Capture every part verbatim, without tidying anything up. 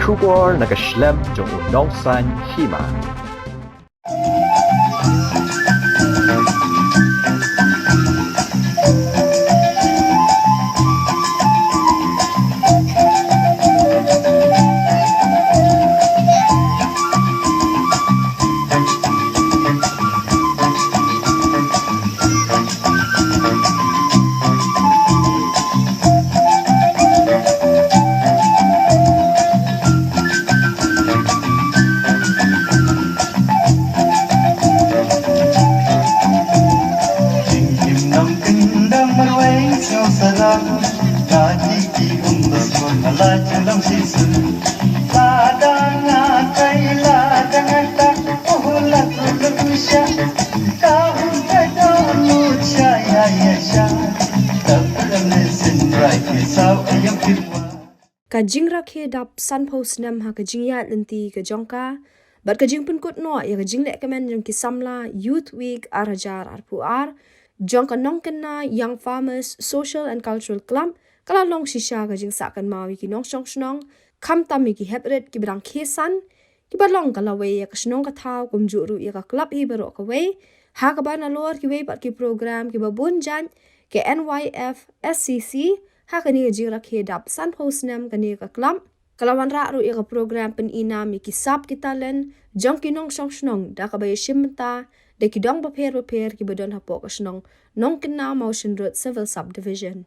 Khubor na ka shlem jong u nongsan hima. Ka jingrakhe dap sanphew snem ha ka jingïaid lynti ka jong ka bad ka jingpynkut noh ïa ka jingleh kmen jong ki samla Youth Week ar hajar arphew ar jong ka Nongkynna Young Farmers Social and Cultural Club ka la long shisha ka jingsah kynmaw ïa ki nongshong shnong, khamtam ïa ki heprit kiba dang khie san, kiba long ka lawei ïa ka shnong ka thaw kumjuh ruh ïa ka club hi baroh kawei, ha kaba nalor kiwei pat ki program kiba bun jait ka N Y F S C C ha kane ka jingrakhe dap sanphew snem kane ka club ka la wanrah ruh ïa ka program pynïnam ïa ki sap ki talent jong ki nongshong shnong da kaba ïashim bynta da ki dong bapher bapher kiba don hapoh ka shnong Nongkynna Mawshynrut Civil Sub Division.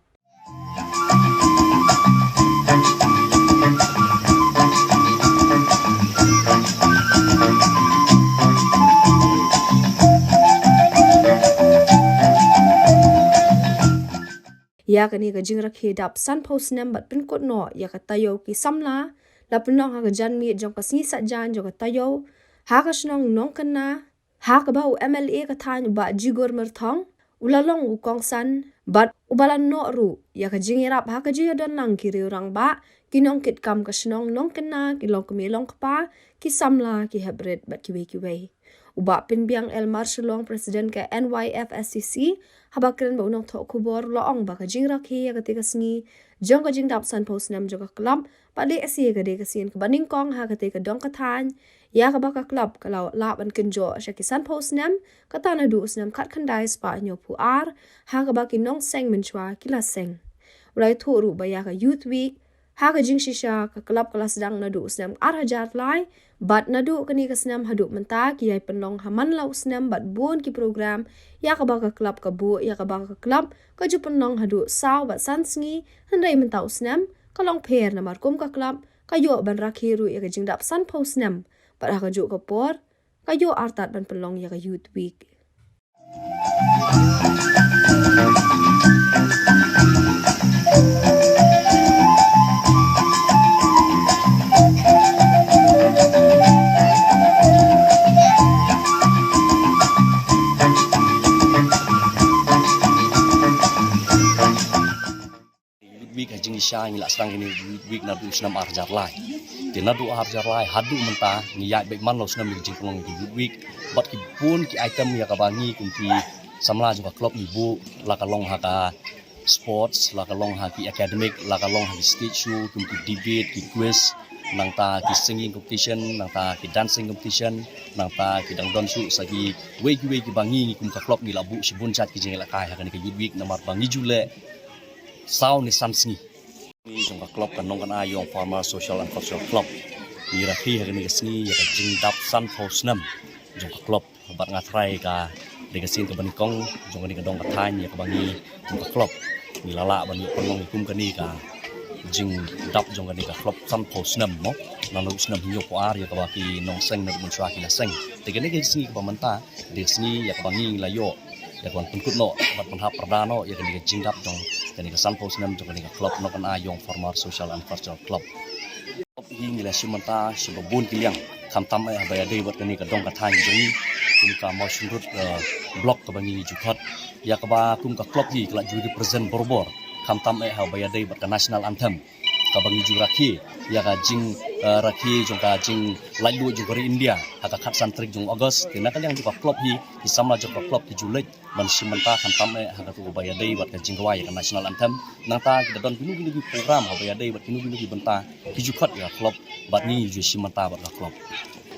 Ïa kane ka jingrakhe dap sanphew snem bad pynkut noh ïa ka taïew ki samla la pynlong ha ka janmiet jong ka sngi Saitjaiñ jong ka taïew ha ka shnong Nongkynna, ha kaba u M L A ka thaiñ u Bah Jigur Myrthong u la long u kongsan bad uba la noh ruh ïa ka jingïarap ha ka jingïadon lang ki riew rangbah, ki nongkitkam ka shnong Nongkynna, ki longkmie longkpa, ki samla, ki heprit bad kiwei kiwei. U Bah Pynbiang L Marshallong, President ka N Y F S C C, haba kren bad u nongthoh khubor u la ong ba ka jingrakhe ïa kata ka sngi jong ka jingdap sanphew snem jong ka club pat lehse ka dei ka sien kaba nyngkong ha kata ka dong ka thaiñ ïa kaba ka club ka la lah ban kynjoh sha ki sanphew snem, kata naduh u snem khatkhyndai spah hynñiewphew ar, ha kaba ki nongseng mynshuwa ki la seng. U la ïathuh ruh ba ïa ka Youth Week ha ka jingshisha ka club ka la sdang naduh u snem ar hajar lai, bad naduh kane ka snem haduh mynta ki ïai pynlong ha man la u snem bad bun ki program ïa kaba ka club ka buh, ïa kaba ka club ka ju pynlong haduh saw bad san sngi, hynrei mynta u snem ka long pher namar kum ka club ka ïoh ban rakhe ruh ïa ka jingdap sanphew snem bad ha kajuh ka por ka ïoh artat ban pynlong ïa ka Youth Week. Youth Week ha jingshisha ngi la sdang kane Youth Week naduh u snem ar hajar lai. Te naduh ar hajar lai haduh mynta ngi ïaid beit man la u snem ïa ka jingpynlong ïa ka Youth Week bad ki bun ki item ïa kaba ngi kum ki samla jong ka club ngi buh, la ka long ha ka sports, la ka long ha ki academic, la ka long ha ki stage show kum ki debate, ki quiz, nangta ki singing competition, nangta ki dancing competition, nangta ki dang don shuh sa kiwei kiwei kiba ngi kum ka club ngi la buh shibun jait ki jingïalehkai ha kane ka Youth Week namar ba ngi ju leh saw ne san sngi. Ngi jong ka club ka Nongkynna Young Farmer Social and Cultural Club ngi rakhe ha kane ka sngi ïa ka jingdap sanphew snem jong ka club. Bad nga tharai ka dei ka sien kaba nyngkong jong kane ka dong ka thaiñ ïa kaba ngi kum ka club ngi la lah ban ïoh pynlong kum kane ka jingdap jong kane ka club sanphew snem mo. Naduh u snem hynñiewphew ar ïa kaba ki nongseng naduh mynshuwa ki la seng. Te kane ka sngi kaba mynta dei ka sngi ïa kaba ngi la ïoh ïa ka ban pynkut noh bad ban hap pyrda noh ïa kane ka jingdap jong kane ka sanphew snem jong kane ka club Nongkynna Young Farmer Social and Cultural Club. Hi ngi la shim bynta shibun ki liang khamtam eh haba ïadei bad kane ka dong ka thaiñ jong ngi kum ka Mawshynrut, eh, block kaba ngi ju khot ïa kaba kum ka club hi ka la ju represent borabor khamtam eh haba ïadei bad ka national anthem kaba ngi ju rakhe ïa ka jing eh, rakhe jong ka jinglaitluid jong ka ri India ha ka khatsan tarik jong August. Te na ka liang jong ka club hi, ki samla jong ka club ki ju leit ban shim bynta khamtam eh ha katu kaba ïadei bad ka jingrwai ïa ka national anthem. Nangta ki da don kino kino ki program haba ïadei bad kino kino ki bynta, ki ju khot ïa ka club bad ngi ju shim bynta bad ka club.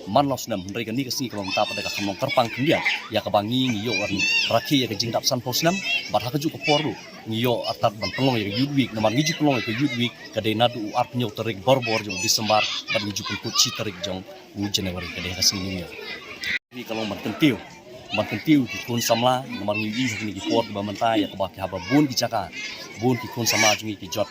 Man la u snem, hynrei kane ka sngi kaba mynta pat ka kham long kyrpang khyndiat ïa kaba ngi, ngi ïoh ban rakhe ïa ka jingdap sanphew snem. Bad ha kajuh ka por ruh ngi ïoh artat ban pynlong ïa ka Youth Week, namar ngi ju pynlong ïa ka Youth Week ka dei naduh u arphew hynñiew tarik Borbor jong u December bad ngi ju pynkut shi tarik jong u January, ka dei ha ka sngi New Year. Ka long ban kyntiew, ban kyntiew ki khun samla, namar ngi ïohi ha kine ki por kiba mynta ïa kaba ki haba bun ki jaka, bun ki khun samla jong ngi ki jot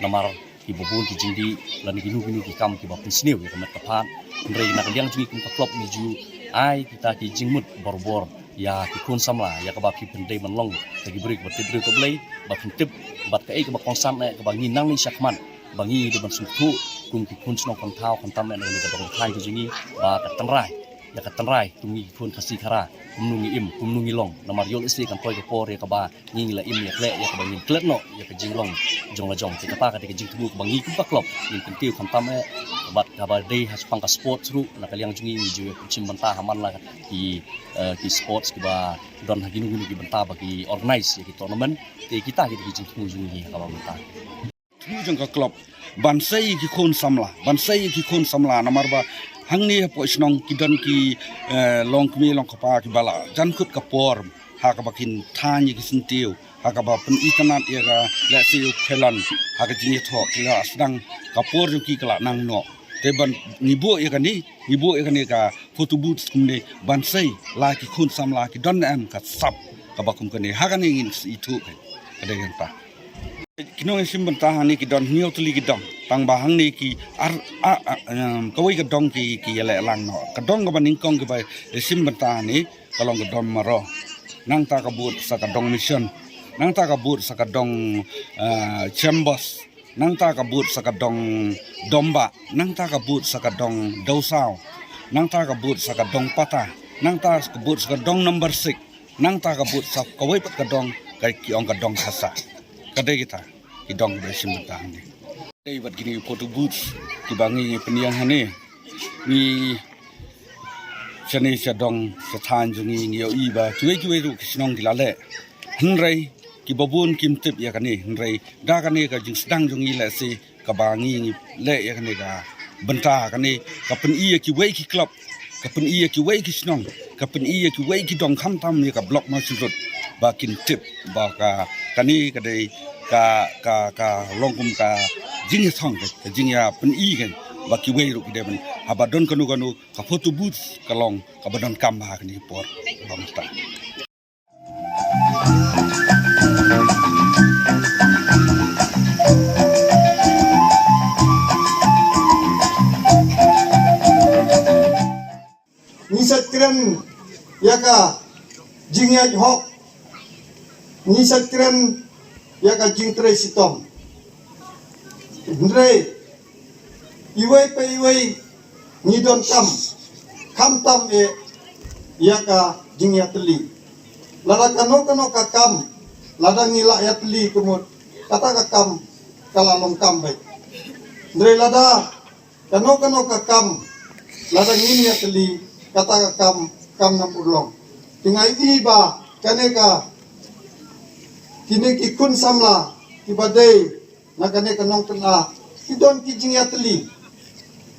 namar kiba bun ki jingdih lane kino kino ki kam kiba pynsniew ïa ka met ka phad. Hynrei na ka liang jong ngi kum ka club ngi ju ai kita ki jingmut barabor ïa ki khun samla ïa kaba ki pyndei ban long kita ki briew kiba tip briew tip Blei, ba pyntip bad kaei kaba kongsan eh kaba ngi nangne shakhmat ba ngi dei ban sngewthuh kum ki khun shnong khun thaw khamtam eh na kane ka dong thaw ka jong ngi, ba ka tynrai ïa ka tynrai kum ngi ki khun Khasi Khara, kumno ngi im, kumno ngi long. Namar ïoh lehse kan poi ka por ïa kaba ngi, ngi la im ïa khleh ïa kaba ngin klet noh ïa ka jinglong jong la jong. Te kata ka dei ka jingthmu kaba ngi kum ka club ngin kyntiew khamtam eh. Bad kaba dei ha shaphang ka sports ruh, na ka liang jong ngi ngi ju ïa shim bynta ha man la ki, eh, ki sports kiba don ha kino kino ki bynta ba ki organize ïa ki tournament. Te kita ki dei ki jingthmu jong ngi ha kaba mynta. Thmu jong ka club ban sei ïa ki khun samla, ban sei ïa ki khun samla, namar ba hangne hapoh shnong ki don ki, eh, longkmie longkpa kiba la jan kut ka por ha kaba kin thaiñ ïa ki syntiew, ha kaba pynitynnad ïa ka, lehse u kheilan ha ka jingïathoh, ki la sdang, ka por jong ki ka la nang noh. Te ban ngi buh ïa kane, ngi buh ïa kane ka photo booth kumne ban sei la ki khun samla ki don ne em ka sap kaba kum kane, ha kane ngin ithuh ka, ka dei kata. Ki nongïashim bynta hangne ki don hynñiew tylli ki dong, tang ba hangne ki ar, a, a, em, kawei ka dong ki, ki ïaleh lang noh. Ka dong kaba nyngkong kiba ïashim bynta hangne ka long ka dong Maro. Nangta ka bud sa ka dong Mission. Nangta ka bud sa ka dong, eh, Chembos. Nangta ka bud sa ka dong Domba. Nangta ka bud sa ka dong Dawsaw. Nangta ka bud sa ka dong Pata. Nangta ka bud sa ka dong number six. Nangta ka bud sa kawei pat ka dong, ka ki ong ka dong Khasa. Ka dei kita ki dong ba ïashim bynta hangne. Dei bad kine ki photo booth kiba ngi pynïeng hangne. Ngi shane sha dong sha thaiñ jong ngi ngi ïohi ba kiwei kiwei ruh ki shnong ki la leh. Hynrei kiba bun kim tip ïa kane, hynrei da kane ka jingsdang jong ngi lehse kaba ngi, ngi leh ïa kane ka bynta kane ka pyni ïa kiwei ki club, ka pyni ïa kiwei ki shnong, ka pyni ïa kiwei ki dong khamtam ïa ka block Mawshynrut ba kin tip ba ka, kane ka dei ka, ka, ka long kum ka jingïathong, ka, ka jingïapyni ka ba kiwei ruh ki dei ban haba don kano kano ka photo booth ka long kaba donkam ha kane ka por ba mynta. Ngi sa kren ïa ka jingïaid hok, ngi sa kren ïa ka jingtrei shitom. Hynrei iwei pa iwei ngi donkam khamtam eh ïa ka jingïatylli. Lada kano kano ka kam, lada ngi la ïatylli ka mut, kata ka kam ka la long kam beit. Hynrei lada kano kano ka kam, lada ngim ïatylli, kata ka kam kam nang urlong. Te nga ïohi ba kane ka, kine ki khun samla kiba dei na kane ka Nongkyna ki don ki jingïatylli,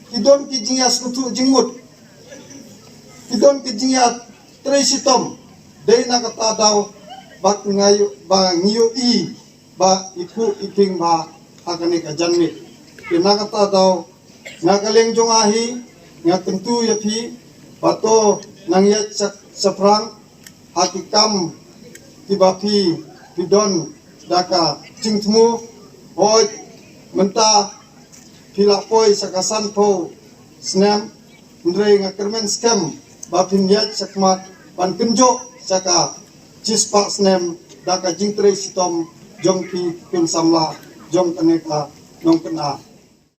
ki don ki jingïasngewthuh jingmut, ki don ki jingïatrei shitom. Dei na kata daw ba nga ïoh, ba ngi ïohi ba i khuh i king ba ha kane ka janmiet. Te na kata daw na ka liang jong nga hi nga kyntu ïa phi ba to nang ïaid shap, shaphrang ha ki kam kiba phi, phi don da ka jingthmu. Hooid, mynta phi la poi sa ka sanphew snem, hynrei nga kyrmen skhem ba phin ïaid shakhmat ban kynjoh sa ka shispah snem da ka jingtrei shitom jong phi ki khun samla jong kane ka Nongkyna.